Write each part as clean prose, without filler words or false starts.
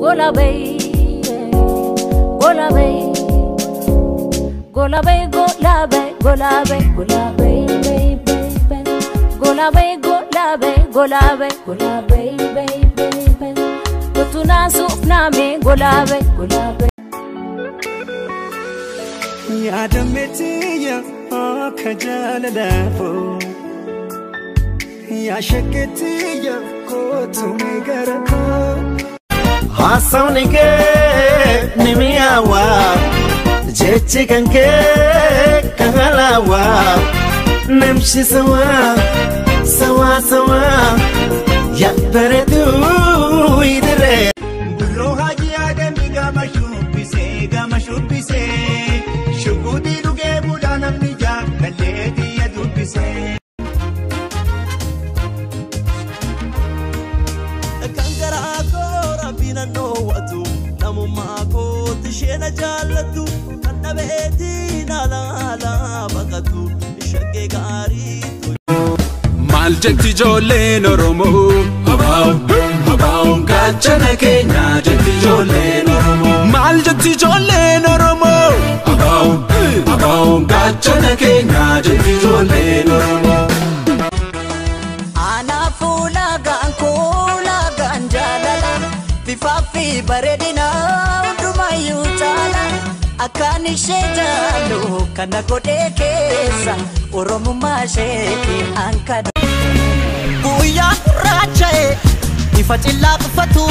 Gola bay, gola bay, gola bay, gola bay, gola bay, gola bay, bay, bay, bay, gola bay, gola bay, gola bay, gola bay, bay, bay, bay. Kotuna sufname gola bay, gola bay. Yaadameetiya akka jaalalaafoo yaa shakkeetiya kootu gara koo. Haasawni kee ni mi'aawaa jechi kan kee kan halaawaa namshi sawaa sawaa sawaa yaa bareeduu idiree. Duroo hajii adeemi gama shubbisee gama shubbisee shuguutii dhugee bulaa namni jaalallee xiyya dubbisee. Kan garaa koo rabbiin annoowwatu namummaa kootti isheen jaallattu kan dhabeetiin alaalaa baqatu shaggee gaarii. Maal jetti ijoolleen Oromoo? Abaa'u abaa'uun gaachana keenya jetti ijoolleen Oromoo. Maal jetti ijoolleen Oromoo? Abaa'u abaa'uun gaachana keenya jetti ijoolleen Oromoo. Anaafuu laagaan koo laagaan jaalala bifaa fi bareedina hundumayyuu caala akkaan ishee jaallu kana godhee keessa oromummaa isheetiin hankana. Guyyaa gurraacha'e ifa cillaa qufatu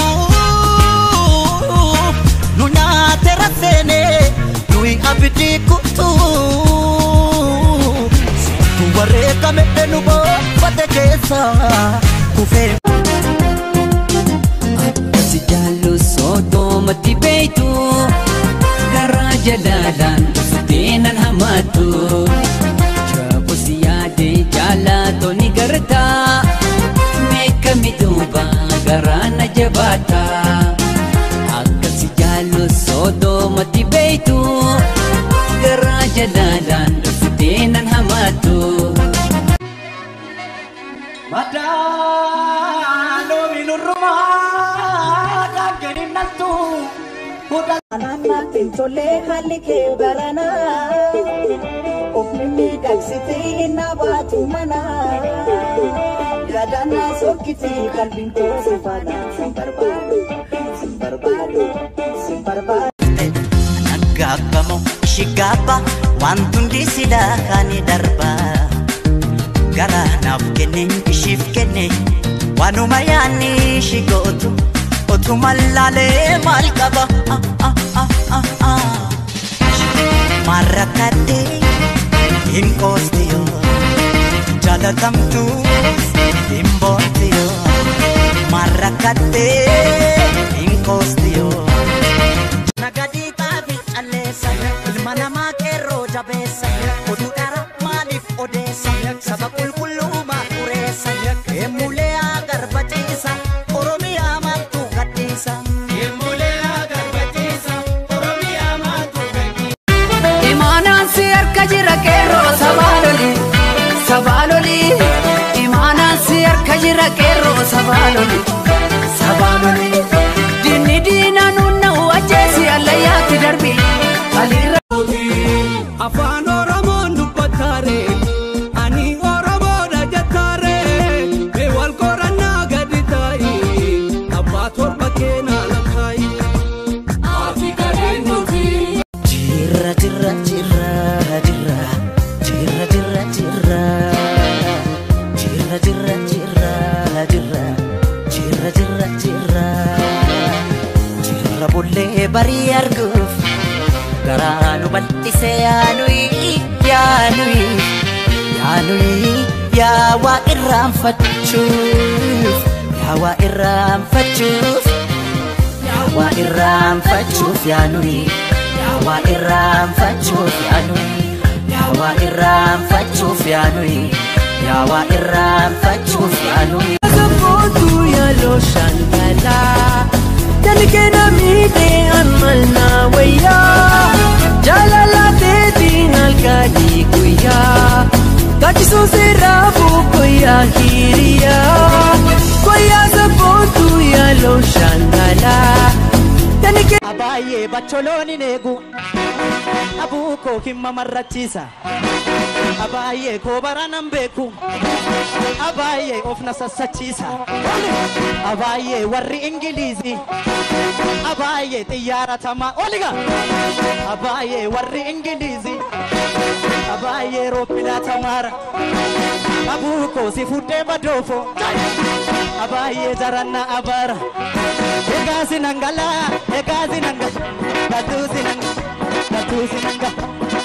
nu nyaate rafeene nuyi abidii kutu tu wareegame nu boonfate keessa kufee. Akkasi jaallu soodomatti beeytu garaa jalaalaan dhufteenan hamatu jaabusi yaade jaalatoni gartaa meekami duuba garaa na jabaata. Akkasi jaallu soodomatti beeytu garaa jalaalaan dhufteenan hamatu. Anaanaatiin tolee haalli kee baranaa of mimmiidhagsitee na baatu mana yaadannaa sokkitii qalbiin koo si faana sin barbaadu sin barbaadu sin barbaadu. Naggaabbamu ishii gaabba wanti hundi silaa kan darba garaa naaf kenne ishiif kenne waanuma yaadni ishii gootu otuma laalee maal qaba. Marrakadhee hin qoostiyo jaalatamtu hin boontiyo marrakadhee hin qoostiyo. Nagadii xaafi calleessa ilma namaa qeerroo jabeessa oduu dhara maaliif odeessa saba qulqulluu xureessa eemulee agarbaciisa Oromiyaa maaltu gadhiisa. Imaanaan si harka jira qeerroo sabaa loli sabaa loli imaanaan si harka jira qeerroo sabaa loli sabaa loli diinni diinaa nuun ajjeesi allayyaatti darbi haliirra. Afaan Oromoon dubbataare ani Oromoodha jettaare mee wal qorannaa gadi taa'i abbaa torba keenaa lakkaa'i. Ati kadeen nuti. Jirra jirra jirra jirra jirra jirra jirra jirra jirra jirra jirra jirra jirra jirra jirra bullee barii arguuf garaa nu bal'ise yaanuyi yaanuyi yaanuyi yaa waa irraanfachuuf yaa waa irraanfachuuf yaa waa irraanfachuuf yaanuyi yaa waa irraanfachuuf yaanuyi yaa waa irraanfachuuf yaanuyi yaa waa irraanfachuuf yaanuyi. Sabootu yaaloo shangalaa jalqee miidhee ammalnaa wayyaa jaalala teetiin halkanii guyyaa kaachisuu seeraa buukoo hiriyaa guyyaa sabootu yaaloo shangalaa. Abaayyee bacholoon hin eegu abuu koo himma marrachiisa abaayyee koo baranan beeku abaayyee of na sassachiisa abaayyee warri ingiliizii abaayyee xiyyaara tamaa oliga abaayyee warri ingiliizii abaayyee rooppilaa tamaara abuu koo si fuudhee badoofo abaayyee jaranna abaara egaasi nangala egaasi nanga gatuusi nanga gatuusi nanga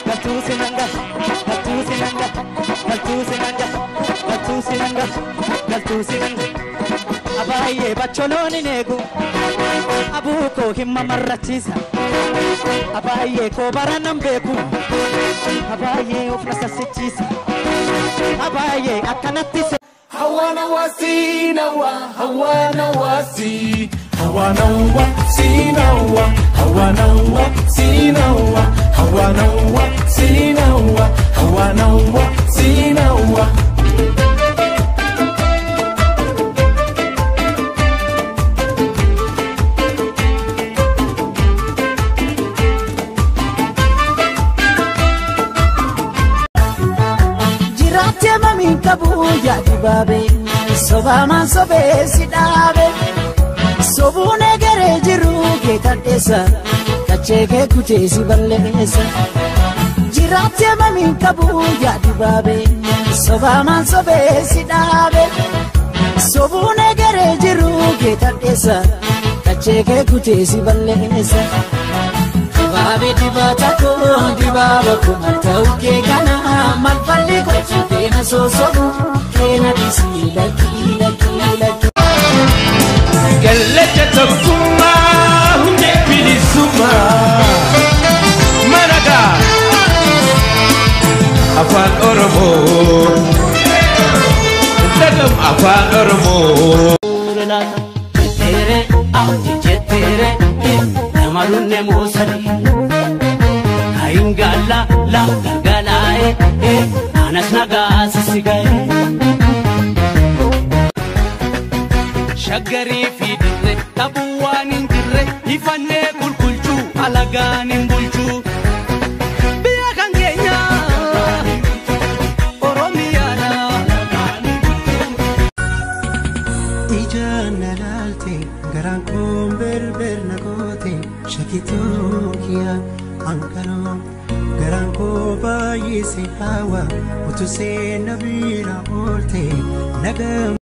gatuusi nanga gatuusi nanga gatuusi nanga gatuusi nanga gatuusi nanga abaayyee bacholoon hin eegu abuu koo himma marrachiisa abaayyee koo baranan beeku abaayyee of na sassichiisa abaayyee akkanatti. Hawana wasi nawa, hawana wasi, hawana wasi nawa, hawana wasi nawa, hawana wasi nawa, hawana wasi nawa. Jiraattee mamiin qabu yaadu baabee sobaamaan sobee si dhaabe sobuun egeree jiru kee tadheessa kachee kee kutee si balleessa. Jiraattee mamiin qabu yaadu baabee sobaamaan sobee si dhaabe sobuun egeree jiru kee tadheessa kachee kee kutee si balleessa. Dibaabee dibaata koo dibaaba koo malta'u kee kana malfalli gochuu keena soosobu keena dhiisii lakkii lakkii lakkii. Kallacha tokkummaa hundee bilisummaa maragaa afaan Oromoo dagam afaan Oromoo. Jetteere jetteere namarunne moosani kaayingalla la galgalaa'e anas nagaa sisigaye. Shaggarii fi dirree dhabuu waan hin jirre ifannee qulqulchuu alagaan hin bulchuu. Biyya kan keenya Oromiyaadha. Ijaan na laalte garaan koon berber na goote shakituu kiyya ankaroo garaan koo baay'ee si hawa utuu seenna bira oolte nagaa.